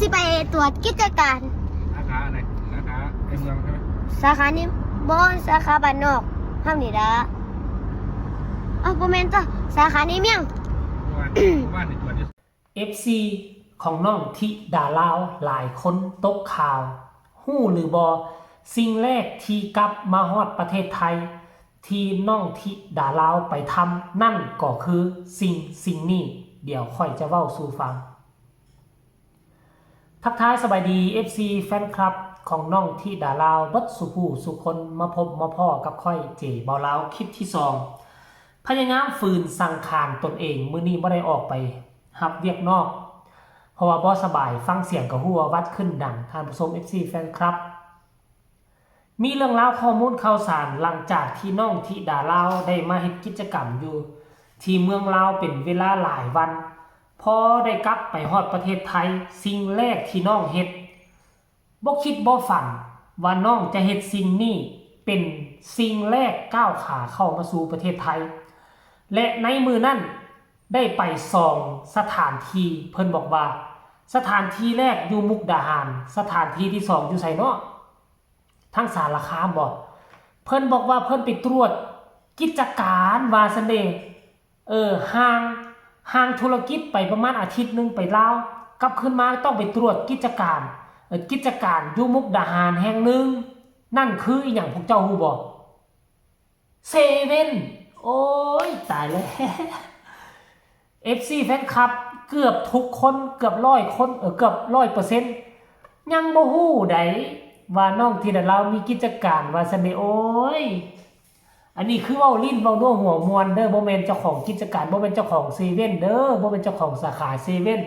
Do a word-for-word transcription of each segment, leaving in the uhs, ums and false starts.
สิไปตรวจกิจการ สาขาอะไร สาขาในเมืองใช่ไหม สาขานี้บ่ สาขาบ้านนอกเฮานี่ละ เอ้าบ่แม่นจ้ะ สาขาในเมือง เมื่อวานเมื่อวานในตรวจอยู่ เอฟซี ของน้องธิดาลาวหลายคนตกข่าว ฮู้หรือบ่ สิ่งแรกที่กลับมาฮอดประเทศไทย ที่น้องธิดาลาวไปทำนั่นก็คือสิ่งสิ่งนี้ เดี๋ยวข้อยจะเว้าสู่ฟัง ทักทายสบายดี เอฟซี แฟนคลับของน้องธิดาลาวเบิดสู่ผู้สู่คนมาพบมาพ้อกับข้อยเจเบาลาวคลิปที่สอง พยายามฝืนสังขารตนเองมื้อนี้บ่ได้ออกไปรับเวียกนอก เพราะว่าบ่สบายฟังเสียงก็ฮู้ว่าหวัดขึ้นดังท่านผู้ชม เอฟซี แฟนคลับ มีเรื่องราวข้อมูลข่าวสารหลังจากที่น้องธิดาลาวได้มาเฮ็ดกิจกรรมอยู่ที่เมืองลาวเป็นเวลาหลายวัน พอได้กลับไปฮอดประเทศไทย สิ่งแรกที่น้องเฮ็ด บ่คิดบ่ฝันว่าน้องจะเฮ็ดสิ่งนี้เป็นสิ่งแรกก้าวขาเข้ามาสู่ประเทศไทย และในมื้อนั้นได้ไปสองสถานที่ เพิ่นบอกว่าสถานที่แรกอยู่มุกดาหาร สถานที่ที่สองอยู่ไสเนาะ ทางสารคามบ่ เพิ่นบอกว่าเพิ่นไปตรวจกิจการว่าซั่นเด้ เออ ห่าง ห่างธุรกิจไปประมาณอาทิตย์หนึ่งไปลาว กลับคืนมาต้องไปตรวจกิจการ เออ กิจการอยู่มุกดาหารแห่งหนึ่ง นั่นคืออีหยังพวกเจ้าฮู้บ่ เซเว่น โอ้ย ตายแล้ว เอฟซี แฟนคลับ เกือบทุกคน เกือบร้อยคน เออ เกือบร้อยเปอร์เซ็นต์ ยังบ่ฮู้ใดว่าน้องธิดาลาวมีกิจการว่าซั่นเด้ โอ้ย อันนี้คือเว้าลิ้นเว้านัวหัวม่วนเด้อ บ่แม่นเจ้าของกิจการ บ่แม่นเจ้าของเซเว่นเด้อ บ่แม่นเจ้าของสาขาเซเว่น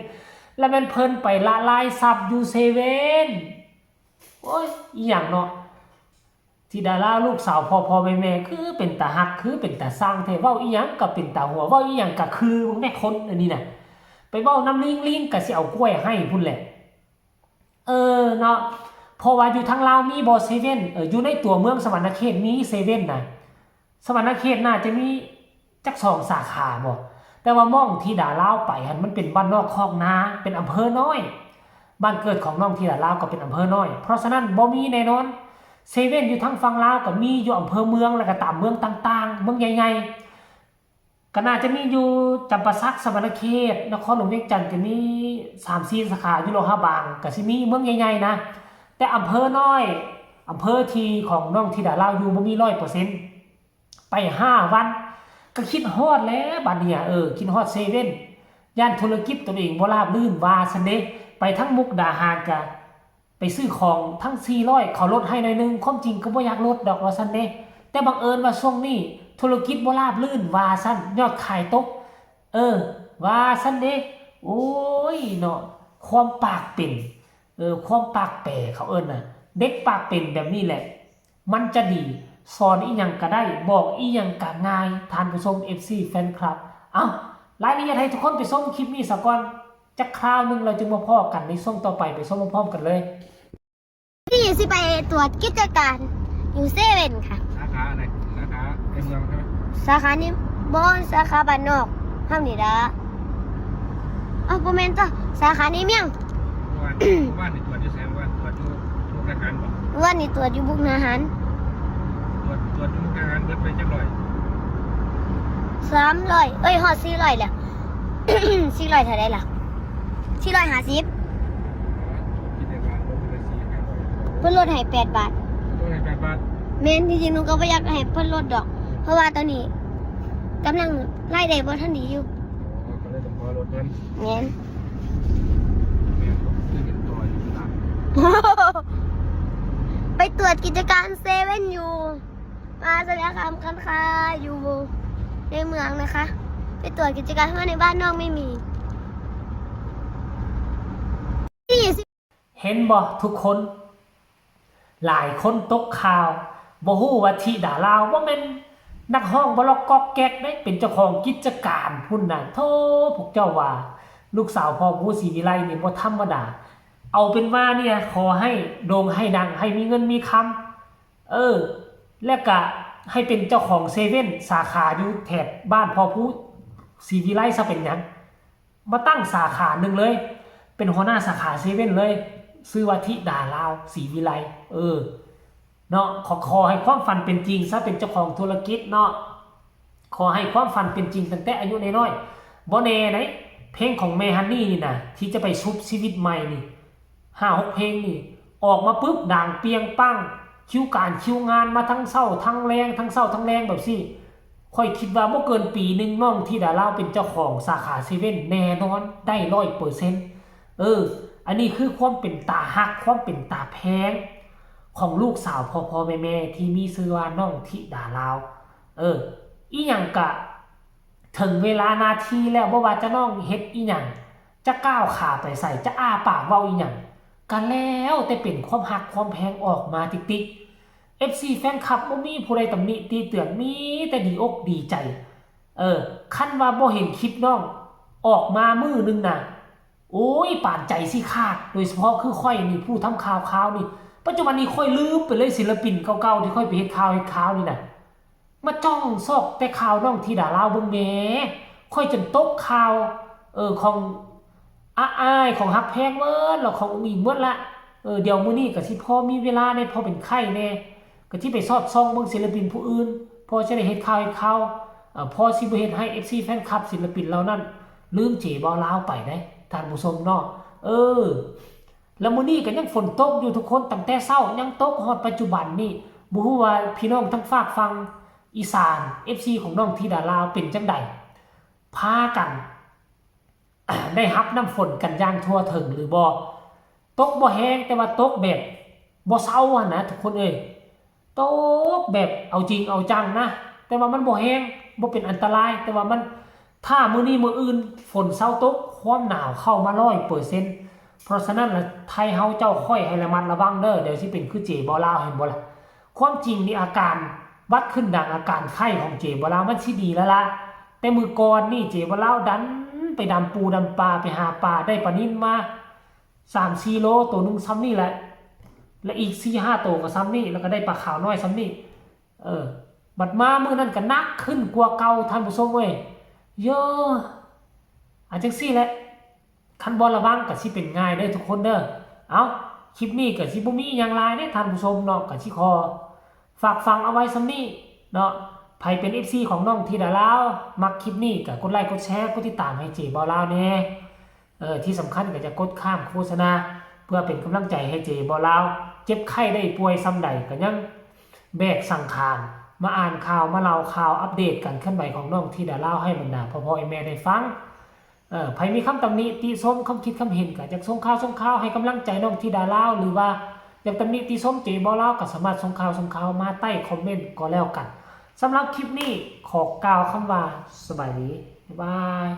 แล้วแม่นเพิ่นไปละลายทรัพย์อยู่เซเว่น โอ้ย อีหยังเนาะ ธิดาลาวลูกสาวพ่อพ่อแม่แม่ คือเป็นตาฮัก คือเป็นตาซังแท้ เว้าอีหยังก็เป็นตาหัว เว้าอีหยังก็คือ แม่คนอันนี้น่ะ ไปเว้านำลิง ลิงก็สิเอากล้วยให้พุ้นแหละ เออเนาะ เพราะว่าอยู่ทางลาวมีบ่เซเว่น เออ อยู่ในตัวเมืองสะหวันนะเขตมีเซเว่นนะ สะหวันนะเขตน่าจะมีจักสองสาขาบ่ แต่ว่าหม่องธิดาลาวไปหั่นมันเป็นบ้านนอกคอกนา เป็นอำเภอน้อย บ้านเกิดของน้องธิดาลาวก็เป็นอำเภอน้อย เพราะฉะนั้นบ่มีแน่นอน เซเว่นอยู่ทางฝั่งลาวก็มีอยู่อำเภอเมือง แล้วก็ตามเมืองต่างๆ เมืองใหญ่ๆ ก็น่าจะมีอยู่จำปาสัก สะหวันนะเขต นครหลวงเวียงจันทน์ก็มีสามสี่สาขา อยู่หลวงพระบางก็สิมีเมืองใหญ่ๆนะ แต่อำเภอน้อย อำเภอที่ของน้องธิดาลาวอยู่บ่มีร้อยเปอร์เซ็นต์ ไปห้าวัน ก็คิดฮอดแล้วบัดเนี่ย เออ คิดฮอดเซเว่น ย่านธุรกิจตนเองบ่ราบรื่นว่าซั่นเด้ ไปทั้งมุกดาหารก็ไปซื้อของทั้งสี่ร้อย เขาลดให้หน่อยหนึ่ง ความจริงก็บ่อยากลดดอกว่าซั่นเด้ แต่บังเอิญว่าช่วงนี้ธุรกิจบ่ราบรื่นว่าซั่น ยอดขายตก เออ ว่าซั่นเด้ โอ้ยเนาะ ความปากเป็น เออ ความปากแปรเขาเอิ้นน่ะ เด็กปากเป็นแบบนี้แหละ มันจะดี สอนอีหยังก็ได้ บอกอีหยังก็ง่าย ท่านผู้ชม เอฟซี แฟนคลับ เอ้า รายละเอียดให้ทุกคนไปชมคลิปนี้ซะก่อน จักคราวหนึ่งเราจึงมาพ้อกันในช่วงต่อไป ไปชมพร้อมๆกันเลย นี่สิไปตรวจกิจการอยู่เซเว่นค่ะ สาขาอะไร สาขาในเมืองใช่ไหม สาขานี้บ่ สาขาบ้านนอกเฮานี่ละ เอ้าบ่แม่นจ้ะ สาขาในเมือง เมื่อวานเมื่อวานในตรวจอยู่ไส เมื่อวานตรวจอยู่มุกดาหารบ่ วันนี้ตรวจอยู่มุกดาหาร ตรวจตรวจอยู่มุกดาหารเบิดไปจักร้อย สามร้อย เอ้ย ฮอดสี่ร้อยแล้ว สี่ร้อยเท่าใดล่ะ สี่ร้อยห้าสิบ คิดได้ว่าลดไปสี่ห้าร้อย เพิ่นลดให้แปดบาท ลดให้แปดบาท แม่น จริงๆหนูก็บ่อยากให้เพิ่นลดดอก เพราะว่าตอนนี้กำลังรายได้บ่ทันดีอยู่ อ๋อก็เลยต้องขอลดเพิ่น แม่น แม่นบ่คือเห็นต่ออยู่หลัง ไปตรวจกิจการเซเว่นอยู่ มาสารคามกันค่ะ อยู่ในเมืองนะคะ ไปตรวจกิจการเพราะในบ้านนอกไม่มี เห็นบ่ทุกคน หลายคนตกข่าว บ่ฮู้ว่าธิดาลาวบ่แม่นนักฮ้องบ่ล็อกก๊อกแก๊กเด้ เป็นเจ้าของกิจการพุ้นน่ะ โธ่ พวกเจ้าว่า ลูกสาวพ่อผู้ศรีวิไลนี่บ่ธรรมดา เอาเป็นว่าเนี่ย ขอให้โด่งให้ดัง ให้มีเงินมีคำ เออ และกะให้เป็นเจ้าของเซเว่นสาขาอยู่แถบบ้านพ่อผู้ศรีวิไลซะเป็นหยัง มาตั้งสาขาหนึ่งเลย เป็นหัวหน้าสาขาเซเว่นเลย ชื่อว่าธิดาลาว ศรีวิไล เออ เนาะ ขอ ขอให้ความฝันเป็นจริงซะ เป็นเจ้าของธุรกิจเนาะ ขอให้ความฝันเป็นจริงตั้งแต่อายุน้อยๆ บ่แน่ได๋ เพลงของแม่ฮันนี่นี่นะ ที่จะไปชุบชีวิตใหม่นี่ ห้าหกเพลงนี่ ออกมาปุ๊บดังเปรียงปัง คิวการคิวงานมาทั้งเช้าทั้งแลง ทั้งเช้าทั้งแลงแบบซี้ ข้อยคิดว่าบ่เกินปีหนึ่งน้องธิดาลาวเป็นเจ้าของสาขาเซเว่นแน่นอน ได้ร้อยเปอร์เซ็นต์ เออ อันนี้คือความเป็นตาฮัก ความเป็นตาแพง ของลูกสาวพ่อๆ แม่ๆ ที่มีชื่อว่าน้องธิดาลาว เออ อีหยังกะ ถึงเวลานาทีแล้ว บ่ว่าจะน้องเฮ็ดอีหยัง จะก้าวขาไปไส จะอ้าปากเว้าอีหยัง กะแล้วแต่เป็นความฮักความแพงออกมาติกๆ เอฟซี แฟนคลับบ่มีผู้ใดตำหนิติเตือน มีแต่ดีอกดีใจ เออ คันว่าบ่เห็นคลิปน้องออกมามื้อหนึ่งนะ โอ้ย ปานใจสิขาด โดยเฉพาะคือข้อยนี่ผู้ทำข่าวข่าวนี่ ปัจจุบันนี้ข้อยลืมไปเลยศิลปินเก่าๆ ที่ข้อยไปเฮ็ดข่าวเฮ็ดข่าวนี่นะ มาจ้องซอกแต่ข่าวน้องธิดาลาวเบิ่งแหน่ ข้อยจนตกข่าว เออ ของอาอ้าย ของฮักแพงเมิด แล้วของอุ๋งอิ๋งเมิดละ เออ เดี๋ยวมื้อนี้ก็สิพอมีเวลาแหน่ พอเป็นไข้แหน่ ก็สิไปสอดส่องเบิ่งศิลปินผู้อื่น พอจะได้เฮ็ดข่าวเฮ็ดข่าว เอ่อ พอสิบ่เฮ็ดให้ เอฟซี แฟนคลับศิลปินเหล่านั้น ลืมเจบ่าวลาวไปเด้ ท่านผู้ชมเนาะ เออ แล้วมื้อนี้ก็ยังฝนตกอยู่ทุกคน ตั้งแต่เช้ายังตกฮอดปัจจุบันนี่ บ่ฮู้ว่าพี่น้องทางฟากฝั่งอีสาน เอฟซี ของน้องธิดาลาวเป็นจั่งใด พากัน ได้รับน้ำฝนกันอย่างทั่วถึงหรือบ่ ตกบ่แฮง แต่ว่าตกแบบบ่เซาหั้นนะทุกคนเอ้ย ตกแบบเอาจริงเอาจังนะ แต่ว่ามันบ่แฮง บ่เป็นอันตราย แต่ว่ามัน ถ้ามื้อนี้มื้ออื่นฝนเซาตก ความหนาวเข้ามาร้อยเปอร์เซ็นต์ เพราะฉะนั้นล่ะ ไทเฮาเจ้าข้อยให้ระมัดระวังเด้อ เดี๋ยวสิเป็นคือเจบ่าวลาว เห็นบ่ล่ะ ความจริงนี่อาการหวัดขึ้นดัง อาการไข้ของเจบ่าวลาวมันสิดีแล้วล่ะ แต่มื้อก่อนนี่เจบ่าวลาวดันไปดำปูดำปลา ไปหาปลา ได้ปลานิลมาสามสี่โล โตหนึ่งส่ำนี่แหละ และอีกสี่ห้าโตก็ส่ำนี่ แล้วก็ได้ปลาขาวน้อยส่ำนี่ เออ บัดมามื้อนั้นก็หนักขึ้นกว่าเก่า ท่านผู้ชมเอ้ย เยอะ อ่ะ จั่งซี้แหละ คันบ่ระวังก็สิเป็นง่ายเด้อทุกคนเด้อ เอ้า คลิปนี้ก็สิบ่มีหยังหลายเด้อท่านผู้ชมเนาะ ก็สิขอฝากฟังเอาไว้ส่ำนี้เนาะ ไผเป็น เอฟซี ของน้องธิดาลาว มักคลิปนี้ก็กดไลค์ กดแชร์ กดติดตามให้เจบ่าวลาวแหน่ เออ ที่สำคัญก็จะกดข้ามโฆษณา เพื่อเป็นกำลังใจให้เจบ่าวลาว เจ็บไข้ได้ป่วยส่ำใดก็ยังแบกสังขาร มาอ่านข่าว มาเล่าข่าว อัปเดตการเคลื่อนไหวของน้องธิดาลาวให้บรรดาพ่อๆ แม่ๆ ได้ฟัง เออ ไผมีคำตำหนิติชม คำคิดคำเห็น ก็อยากส่งข่าวส่งข่าวให้กำลังใจน้องธิดาลาว หรือว่าอยากตำหนิติชมเจบ่าวลาว ก็สามารถส่งข่าวส่งข่าวมาใต้คอมเมนต์ก็แล้วกัน สำหรับคลิปนี้ขอกล่าวคำว่าสบายดี บ๊ายบาย